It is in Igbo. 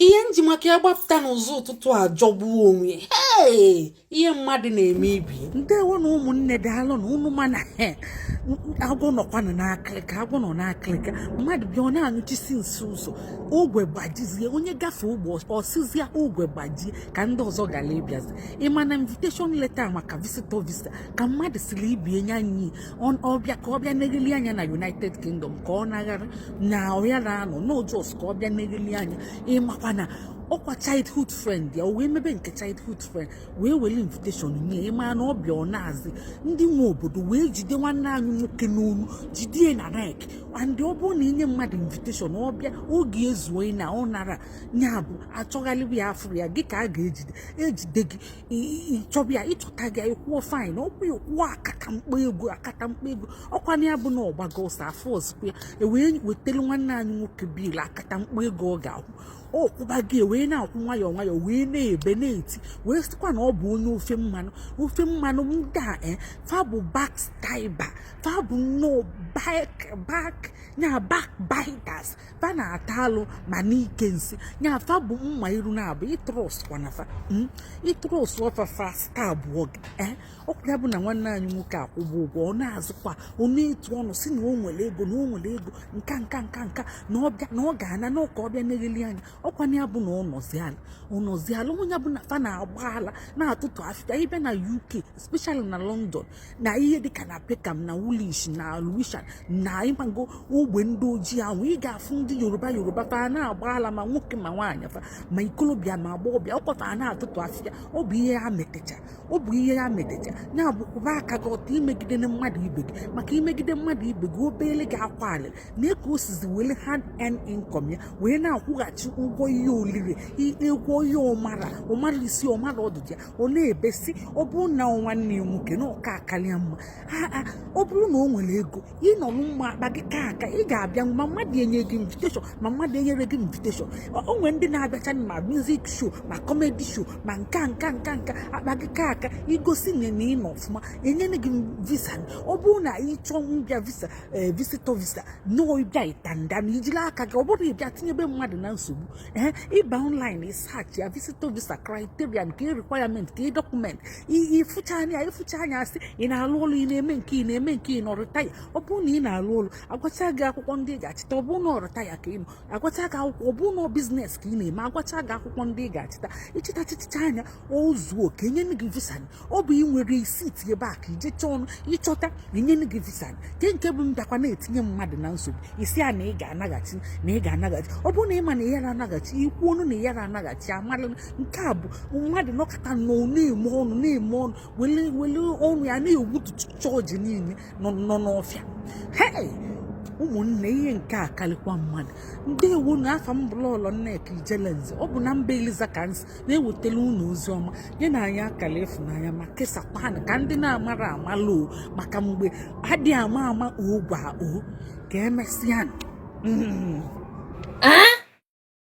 Ihe nji maka ya gbapụta n'ụzọ ụtụtụ a jọgbuo onwe. Hey! Ihe mmadụ na-eme ibi. Ndewo na ụmụnne, daalụ na unu. Mana agwọ nọkwanụ n'akịrịka, agwọ nọ n'akịrịka. Mmadụ bịa, ọ na-anyụchisi nsi ụzọ, ogwe gbajizie. Onye gafee ogbe, ọsịzịa ogwe gbajie ka ndị ọzọ gara ịbịazi. Ịma na invitation letter maka visitor visa ka mmadụ siri ibie nye anyị ọbịa ka ọ bịa negheli anya na United Kingdom, ka ọ naghara na ọya na-anọ no, just ka ọ bịa negheli anya. Ịmakwa na ọkwa childhood friend ya, o wee mebe nke childhood friend wee were invitation nye. Ịma na ọbịa, ọ na-azị ndị nwe obodo wee jide nwanne anyị nwoke n'onu, jidie na nek. And ọ bụrụ na inye mmadụ invitation, ọbịa oge ezuo na ọ nara ya, bụ achọghalịwa ya, afụrụ ya gị ka a ga-ejide, ejide gị, ịchọba ya, ịchọta gị, ịkwụọ fine, ọkwụ ịkwụọ akatamkpo ego, akatamkpo ego. Ọkwa na ya bụ na ọgbago ọsọ afọ ọzọkwa ya, ewee wetara nwanne anyị nwoke bill akatamkpo ego ọ ga-akwụ. Ọ kwụba gị, wee na-akwụ nwayọọ nwayọọ, wee na-ebe na-eti, wee sịkwa na ọ bụ onye ofe mmanụ. Ofe mmanụ ndị a, fa bụ backstabber, fa bụ nnọọ back back nya back biters. Fa na-ata alụ ma n'ike nsị nya, fa bụ mma iru na-abụ. Ị trust kwana fa, ị trust ọfa, fa stabụọ gị. Ọkwa ya bụ na nwanne anyị nwoke akwụba ụgwọ, ọ na-azụkwa, ọ na-etu ọnụ si na o nwere ego, na o nwere ego nka nka nka nka, na ọ bịa na ọ ga-ana na ọka ọ bịa negheli anya. Ọkwa na ya bụ na ọ nọzi ala, ọ nọzi ala. Onye bụ na fa na-agba ala na-atụtụ afịfịa. Ịbịa na UK, especially na London, na ihe dịka na Peckham na Woolwich na Lewisham na ịmago ogbe ndị ojii ahụ, ị ga-afụ ndị Yoruba, Yoruba fa na-agba ala, ma nwoke ma nwaanyị, fa ma ikolobịa ma agbọghọbịa. Ọkwa fa na-atụtụ afịfịa. Ọ bụ ihe ha metecha, ọ bụ ihe ha metecha. Ya bụ kwụba aka gị ọtọ imegide mmadụ ibe gị, maka imegide mmadụ ibe gị, obele gị akwa alịrị na ka o sizi were hard earned income ya wee na-akwụghachi ụgwọ ihe olire ụgwọ ihe ọmara ọmara isi ọmara ọdụdụ ya. Ọ na-ebesi, ọ bụrụ na ọ nwanne ya nwoke na ọka akarịa mma ha, ọ bụrụ na o nwere ego ịnọrọ mma akpa gị ka aka ị ga-abịa, ma mmadụ enye gị invitation, ma mmadụ enyere gị invitation. O nwere ndị na-abịacha ma music show, ma comedy show, ma nka nka nka nka. Akpa gị ka aka igosi na ị nọ ọfụma, enyere gị visa. Ọ bụrụ na ị chọọ mbịa visa, ee, visitor visa, nọọ ịbịa ịtanda na ijiri aka gị. Ọ bụrụ ịbịa tinyebe mmadụ na nsogbu, ee, ịba online, search ya visitor visa criteria, nke requirement, ka document ịfụcha anya, ịfụcha anya, asị ị na-alụ ọrụ, ị na-eme nke, ị na-eme nke, ị nọ retire. Ọ bụrụ na ị na-alụ ọrụ, agwacha gị akwụkwọ ndị ị ga-achịta. Ọ bụrụ na ọ retire ka ị nọ, agwacha gị akwụkwọ. Ọ bụrụ na ọ business ka ị na-eme, agwacha gị akwụkwọ ndị ị ga-achịta. Ịchịta chịchịcha anya o zuo ka enye gị visa. Ọ bụ ị nwere isi ebe a ka ije chọọ ọnụ ịchọta enye gị visa nke bụ mbịakwa na-etinye mmadụ na nsogbu, isi a na ị ga-anaghachi, na ị ga-anaghachi. Ọ bụrụ na ị ma na ị yara anaghachi, ikwu ọnụ na ị yara anaghachi, amala. Nke a bụ mmadụ nọkọta nọ na-eme ọnụ, na-eme ọnụ, wele wele ọnụ ya na-egbutu chọọchị niile nọ n'ọfịa. Hei, ụmụnne, ihe nke a karịkwa mmadụ. Ndewo na afa m bụ Lọlọ Nneka Ijelenze. Ọ bụ na mba Eliza ka nsị na-ewetara unu ozi ọma. Nye na anyị akara ịfụnanya ma kesakwanụ ka ndị na-amara amala o, maka mgbe adịghị ama ama. O gwa o ka emesịa.